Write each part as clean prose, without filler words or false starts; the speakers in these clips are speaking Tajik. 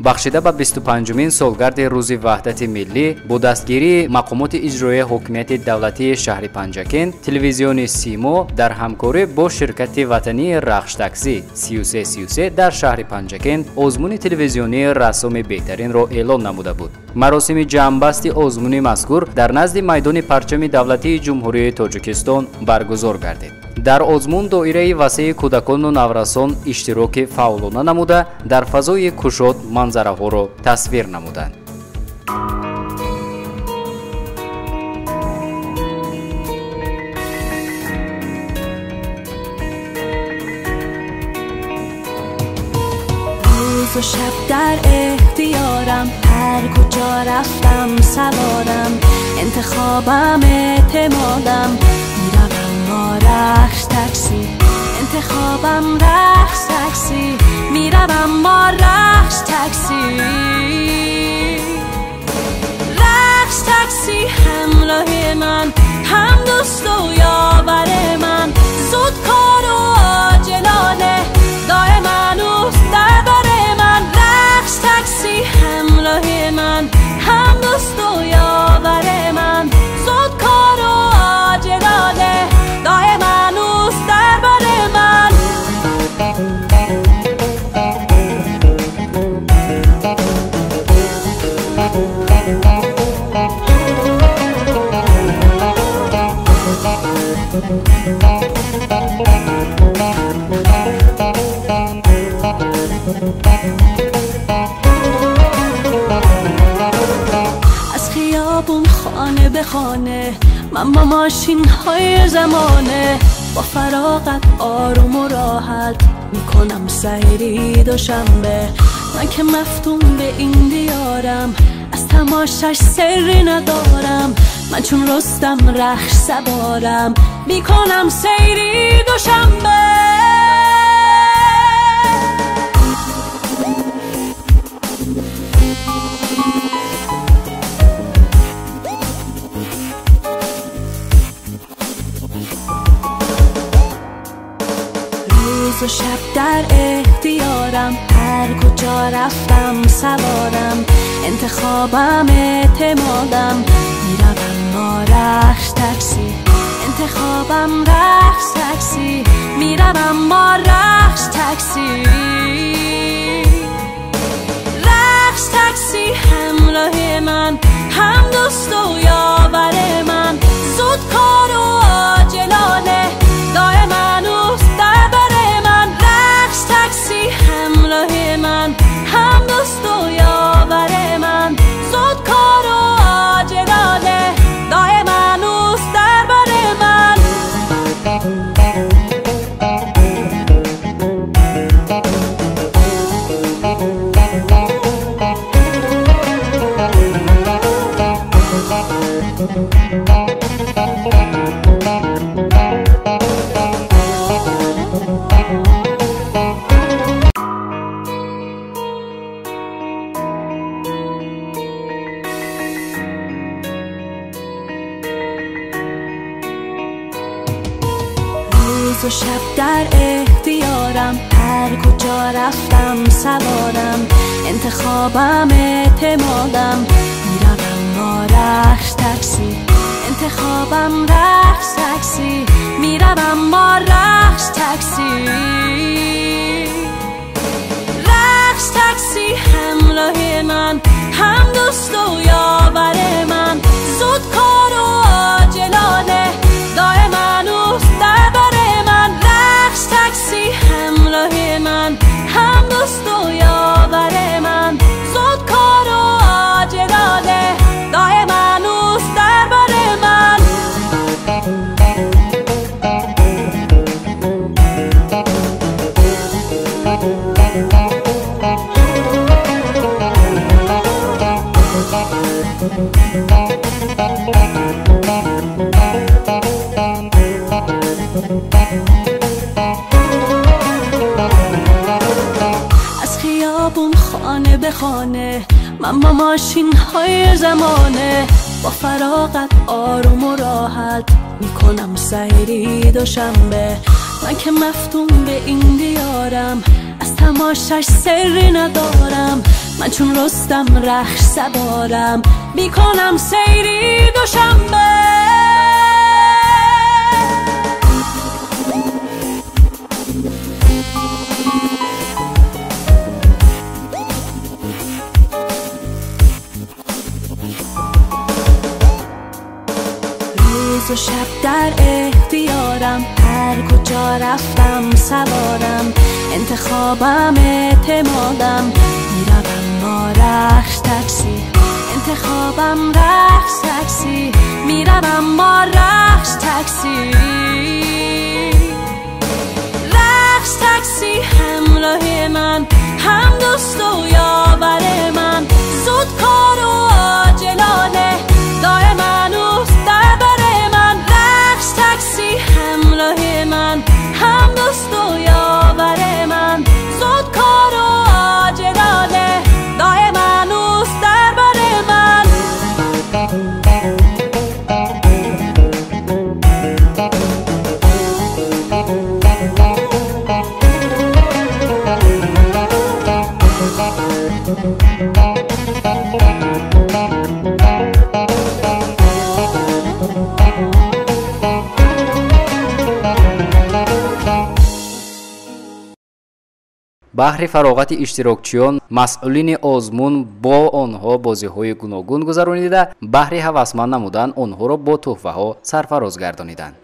Бахшида ба 25-умин солгарди рӯзи ваҳдати миллӣ бо дастгирии мақомоти иҷроияи ҳокимияти давлатии шаҳри Панҷакент, телевизиони Симо дар ҳамкорӣ бо ширкати ватании Рахш таксӣ 3333 дар шаҳри Панҷакент озмуни телевизионии рассоми беҳтаринро эълон намуда буд. Маросими ҷамъбасти озмуни мазкур дар назди майдони парчами давлатии Ҷумҳурии Тоҷикистон баргузор гардид. Дар озмун доираи васеи кӯдакону наврасон иштироки фаъолона намуда, дар фазои кушод манзараҳоро тасвир намуданд. روز و شب در اختیارم، هر کجا رفتم سوارم، انتخابم اعتمادم، میروم با رخش تاکسی. انتخابم رخش تاکسی، میروم با رخش تاکسی. رخش تاکسی همراه من، هم دوست و یاور من، زود کار و عاجلانه دائما اوست در بر من. رخش تاکسی همراه من، هم دوست و یاور من، زود کار و عاجلانه دائما اوست در بر من. از خیابون خانه به خانه، من با ماشین های زمانه، با فراغت آروم و راحت میکنم سیری دوشنبه. من که مفتون به این دیارم، از تماشش سری ندارم، من چون رستم رخش سوارم، میکنم سیری دوشنبه. روز و شب در اختیارم، هر کجا رفتم سوارم، انتخابم اعتمادم، میروم با رخش تاکسی. انتخابم رخش تاکسی، میروم با رخش تاکسی. رخش تاکسی همراه من، هم دوست و یاور من، زود کار و عاجلانه دائما اوست در بر من. رخش تاکسی همراه من، هم دوست و یاور من، زود کار و عاجلانه دائما اوست در بر من. روز و شب در اختیارم، هر کجا رفتم سوارم، انتخابم اعتمادم، میروم با رخش تاکسی. انتخابم رخش تاکسی، میروم با رخش تاکسی. رخش تاکسی همراه من، هم دوست و یاور من، زود کار و عاجلانه دائما اوست در بر من. رخش تاکسی همراه من، هم دوست و یاور من، زود کار و عاجلانه دائما اوست در بر من. از خیابون خانه به خانه، من با ماشین های زمانه، با فراغت آروم و راحت میکنم سیری دوشنبه. من که مفتون به این دیارم، از تماشش سری ندارم، من چون رستم رخش سوارم، میکنم سیری دوشنبه. روز و شب در اختیارم، هر کجا رفتم سوارم، انتخابم اعتمادم، میروم با رخش تاکسی. انتخابم رخش تاکسی، میروم با رخش تاکسی. رخش تاکسی همراه من، هم دوست و یاور من، زود کار و عاجلانه، دائما اوست در بر من. رخش تاکسی همراه من، هم دوست و یاور من، زود کار و عاجلانه، دائما اوست در بر من. Баҳри фароғати иштирокчиён масъулини озмун бо онҳо бозиҳои гуногун гузаронида, баҳри ҳавасманд намудан онҳоро бо тӯҳфаҳо сарфароз гардониданд.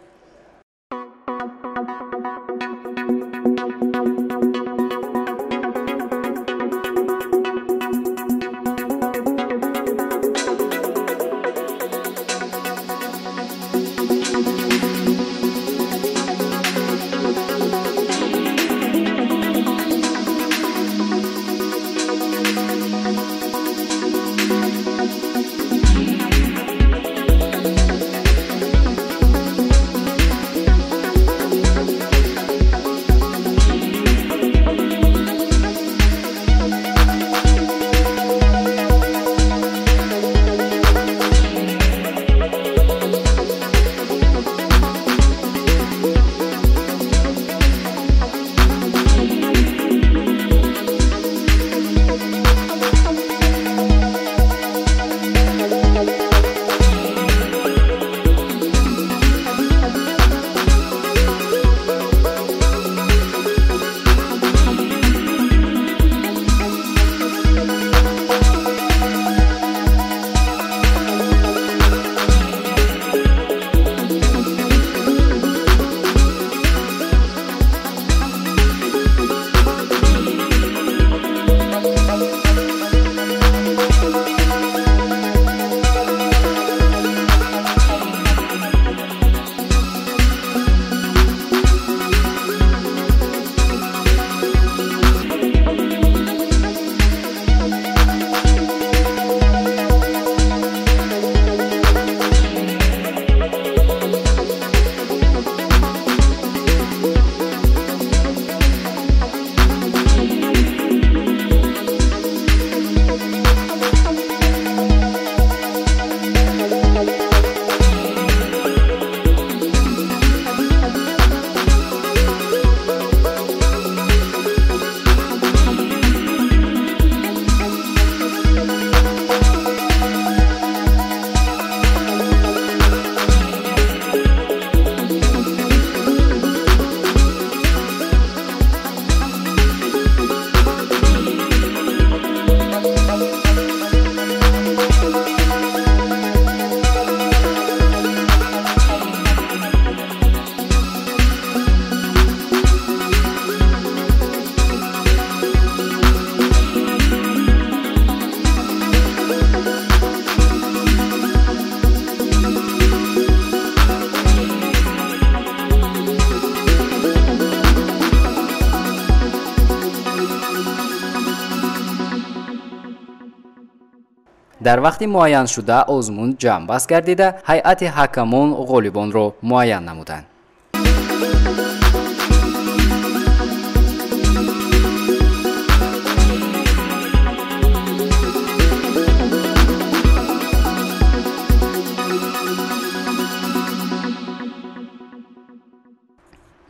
Дар вақти муайяншуда озмун ҷамъбаст гардида, ҳайати ҳакамон ғолибонро муайян намуданд.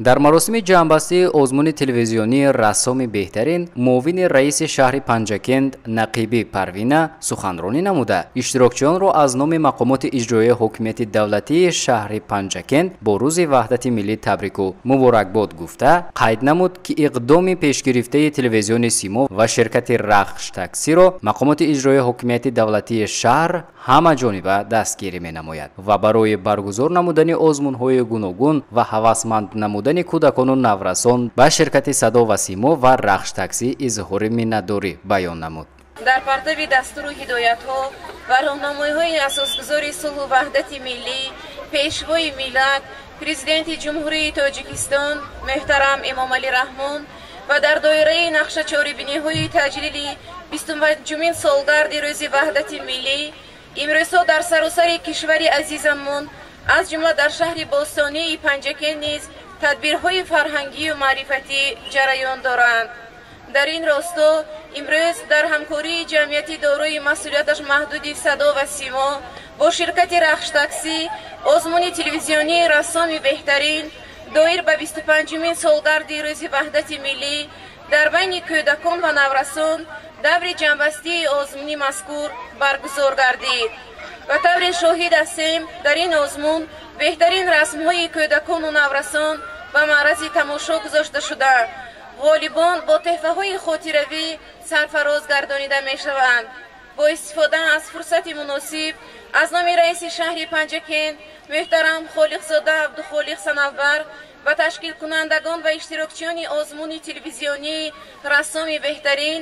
Дар маросими ҷамъбастии озмуни телевизионии «Рассоми беҳтарин» муовини раиси шаҳри Панҷакент Нақибӣ Парвина суханронӣ намуда, иштирокчиёнро аз номи мақомоти иҷроияи ҳокимияти давлатии шаҳри Панҷакент бо рӯзи ваҳдати миллӣ табрику муборакбод гуфта, қайд намуд, ки иқдоми пешгирифтаи телевизиони Симо ва ширкати Рахш таксиро мақомоти иҷроияи ҳокимияти давлатии шаҳр ҳамаҷониба дастгирӣ менамояд ва барои баргузор намудани озмунҳои гуногун ва ҳавасманд намудани кӯдакону наврасон ба ширкати Садо ва Симо ва Рахш таксӣ изҳори миннатдорӣ баён намуд. Дар партави дастуру ҳидоятҳо ва роҳнамоиҳои асосгузори сулҳу ваҳдати миллӣ, пешвои миллат, президенти Ҷумҳурии Тоҷикистон муҳтарам Эмомалӣ Раҳмон ва дар доираи нақшачорибиниҳои таҷлили 25-умин солгарди рӯзи ваҳдати миллӣ имрӯзҳо дар саросари кишвари азизамон, аз ҷумла дар шаҳри бостонии Панҷакент низ тадбирҳои фарҳангию маърифатӣ ҷараён доранд. Дар ин росто имрӯз дар ҳамкории ҷамъияти дорои масъулияташ маҳдуди Садо ва Симо бо ширкати Рахш таксӣ озмуни телевизионии «Рассоми беҳтарин» доир ба 25-умин солгарди рӯзи ваҳдати миллӣ дар байни кӯдакон ва наврасон даври ҷамъбастии озмуни мазкур баргузор гардид. Ба таври шоҳид ҳастем, дар ин озмун беҳтарин расмҳои кӯдакону наврасон ба маърази тамошо гузошта шуда, ғолибон бо тӯҳфаҳои хотиравӣ сарфароз гардонида мешаванд. Бо истифода аз фурсати муносиб аз номи раиси шаҳри Панҷакент муҳтарам Холиқзода Абдухолиқ Санавбар ба ташкилкунандагон ва иштирокчиёни озмуни телевизионии «Рассоми беҳтарин»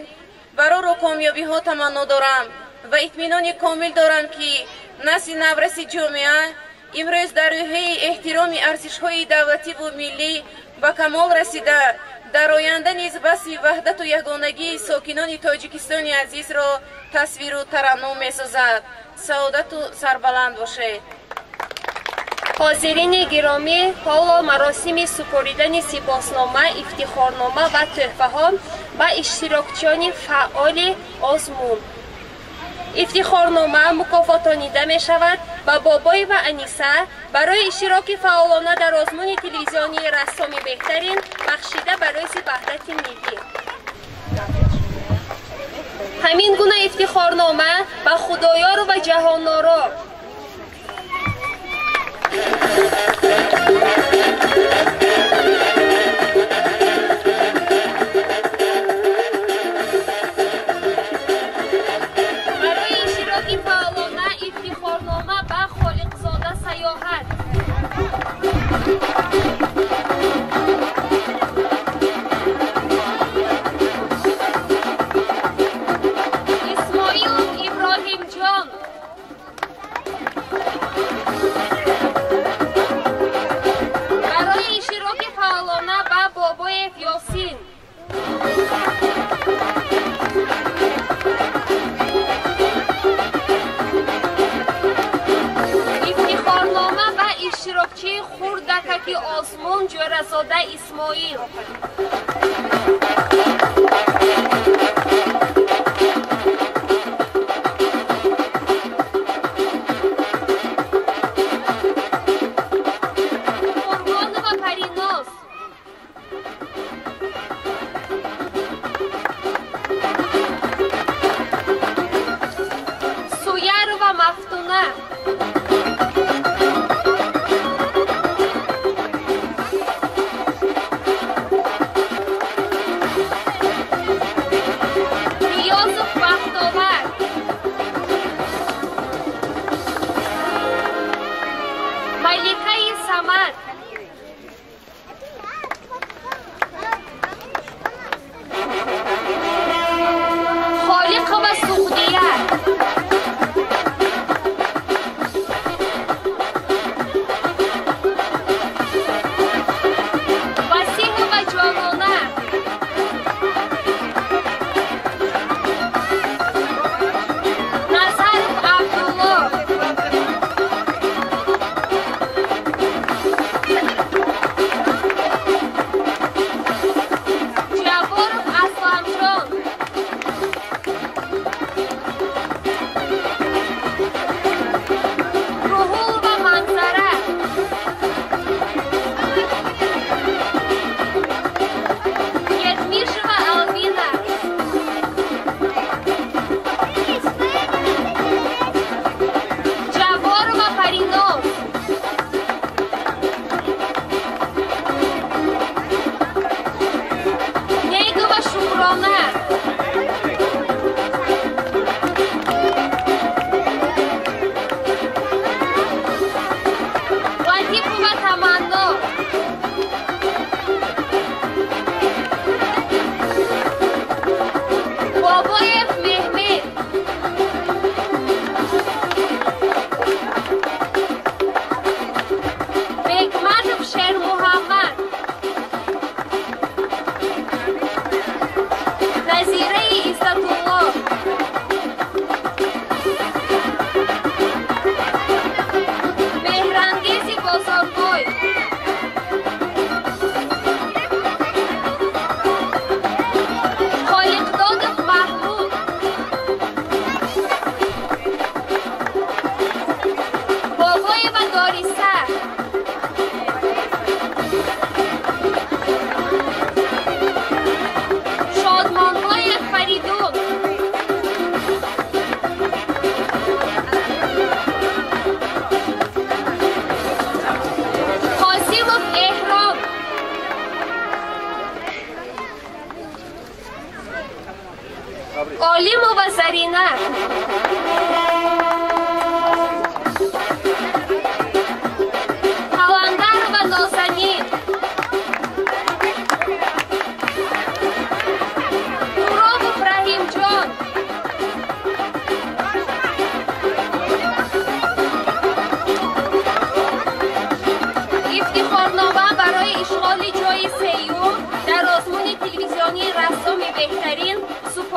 барору комёбиҳо таманно дорам ва итминони комил дорам, ки насли навраси ҷомеа имрӯз дар рӯҳияи эҳтироми арзишҳои давлативу миллӣ ба камол расида, дар оянда низ васфи ваҳдату ягонагии сокинони Тоҷикистони азизро тасвиру тараннум месозад. Саодату сарбаланд бошед. Ҳозирини гиромӣ, ҳоло маросими супоридани сипоснома, ифтихорнома ва тӯҳфаҳо ба иштирокчиёни фаъоли озмун. Ифтихорнома мукофотонида мешавад ба Бобоева Аниса барои иштироки фаъолона дар озмуни телевизионии «Рассоми беҳтарин» бахшида ба рӯзи ваҳдати миллӣ. Ҳамин гуна ифтихорнома ба Худоёру ва Ҷаҳонноро. Барои иштироки фаъолона ифтихорнома ба Холиқзода Саёҳат. Исмоилов Иброҳимҷон. Барои иштироки фаъолона ба Бобоев Ёсин. Ифтихорнома ба иштирокчии хурдакаки озмун Ҷӯразода Исмоил. Қурбонова Париноз. Суярова Мафтуна. Ниёзов Бахтовар. Маликаи Самад. Холиқова Суғдия.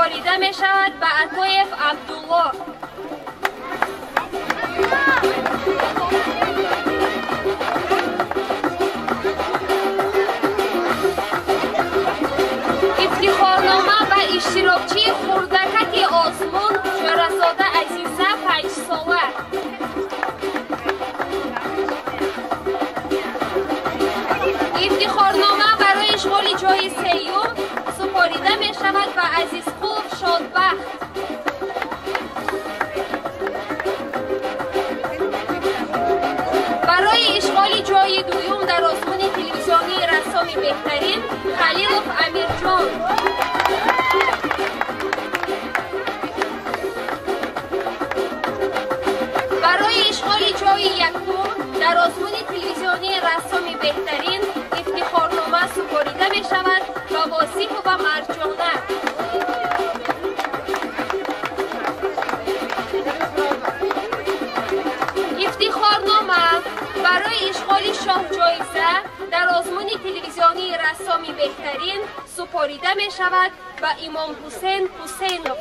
супорида мешавад ба Атоев Абдулло. Ифтихорнома ба иштирокчии хурдакаки озмун Ҷӯразода Азиза 5 сола. Ифтихорнома барои ишғоли ҷои сеюм супорида мешавад ба Азизқулов Шодбахт. Барои ишғоли ҷои дуюм дар озмуни телевизионии рассоми беҳтарин Халилов Амирҷон. Барои ишғоли ҷои якум дар озмуни телевизионии рассоми беҳтарин ифтихорнома супорида мешавад ба Восифова Марҷона. Ифтихорнома барои ишғоли шоҳҷоиза дар озмуни телевизионии рассоми беҳтарин супорида мешавад ба Имомҳусен Ҳусейнов.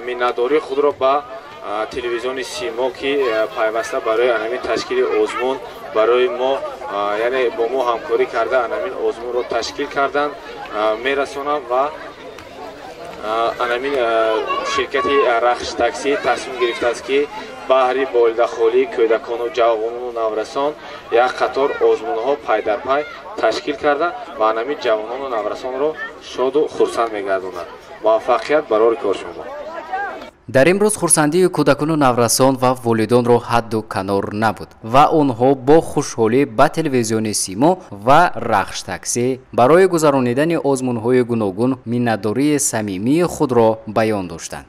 Миннатдории худро ба телевизиони Симо, ки пайваста барои анамин ташкили озмун барои мо, яъне бо мо ҳамкорӣ карда, анамин озмунро ташкил карданд, мерасонам. Ва анамин ширкати Рахш Таксӣ тасмим гирифтааст, ки баҳри болидахолии кӯдакону ҷавонону наврасон як қатор озмунҳо пай дар пай ташкил карда ва анамин ҷавонону наврасонро шоду хурсанд мегардонад. Муваффақият барори кор шумо! Дар имрӯз хурсандии кӯдакону наврасон ва волидонро ҳадду канор набуд ва онҳо бо хушҳолӣ ба телевизиони Симо ва Рахш Таксӣ барои гузаронидани озмунҳои гуногун миннатдории самимии худро баён доштанд.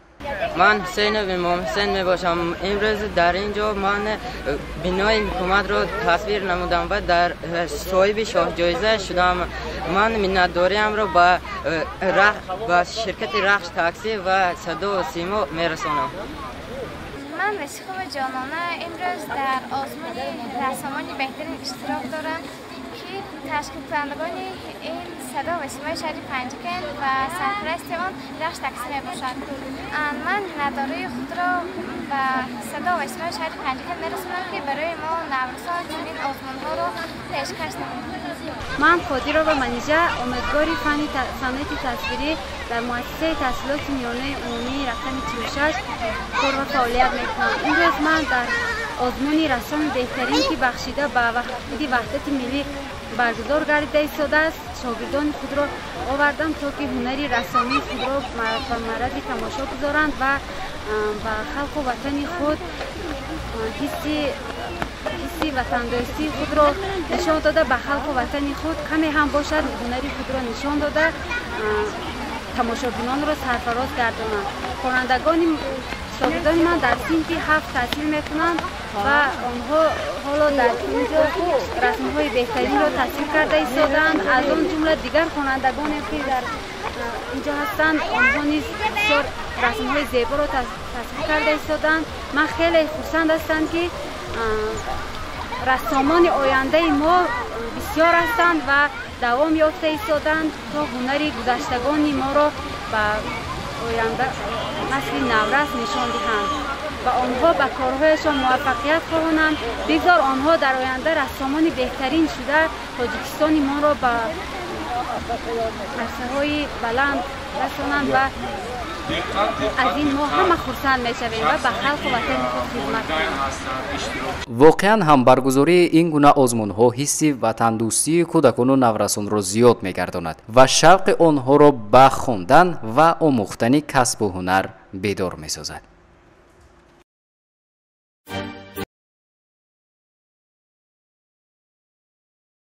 Ман Ҳусейнов Имомҳусен мебошам. Имрӯз дар ин ҷо ман бинои ҳукуматро тасвир намудам ва дар соҳиби шоҳҷоиза шудам. Ман миннатдориамро ба ширкати Рахш Таксӣ ва Садо Симо мерасонам. Ман Васихова Ҷонона имрӯз дар озмуни рассомони беҳтарин иштирок дорам, ки ташкилкунандагони ин Садо ва Симои шаҳри Панҷакент ва сарпарасти он Рахш Таксӣ мебошад. Ман миннатдории худро ба Садо ва Симои шаҳри Панҷакент мерасонам, ки барои мо наврасон чунин озмунҳоро пешкаш намуданд. Ман Қодирова Манижа, омӯзгори фанни санъати тасвирӣ дар муассисаи таҳсилоти миёнаи умумии рақами 46 кор ва фаъолият мекунам. Имрӯз ман дар озмуни рассоми беҳтарин, ки бахшида ба иди ваҳдати миллӣ баргузор гардида истодааст, шогирдони худро овардам, то ки ҳунари рассомии худро ба маърази тамошо гузоранд ва ба халқу ватани худ ҳисси ватандӯстии худро нишон дода, ба халқу ватани худ каме ҳам бошад ҳунари худро нишон дода, тамошобинонро сарфароз гардонанд. Хонандагони шогирдони ман дар синфи 7 таҳсил мекунанд ва онҳо ҳоло дар ин ҷо расмҳои беҳтаринро тасвир карда истодаанд. Аз он ҷумла дигар хонандагоне, ки дар инҷо ҳастанд, онҳо низ бисёр расмҳои зеборо тасвир карда истодаанд. Ман хеле хурсанд ҳастам, ки рассомони ояндаи мо бисёр ҳастанд ва давом ёфта истодаанд, то ҳунари гузаштагони моро ба оянда насли наврас нишон диҳанд ва онҳо ба корҳояшон муваффақият хоҳонанд. Бигзор онҳо дар оянда рассомони беҳтарин шуда, Тоҷикистони моро ба арсаҳои баланд расонанд ва аз ин мо ҳама хурсанд мешавем ва ба халқу ватани худ хизмат кунем. Воқеан ҳам, баргузории ин гуна озмунҳо ҳисси ватандӯстии кӯдакону наврасонро зиёд мегардонад ва шавқи онҳоро ба хондан ва омӯхтани касбу ҳунар бедор месозад.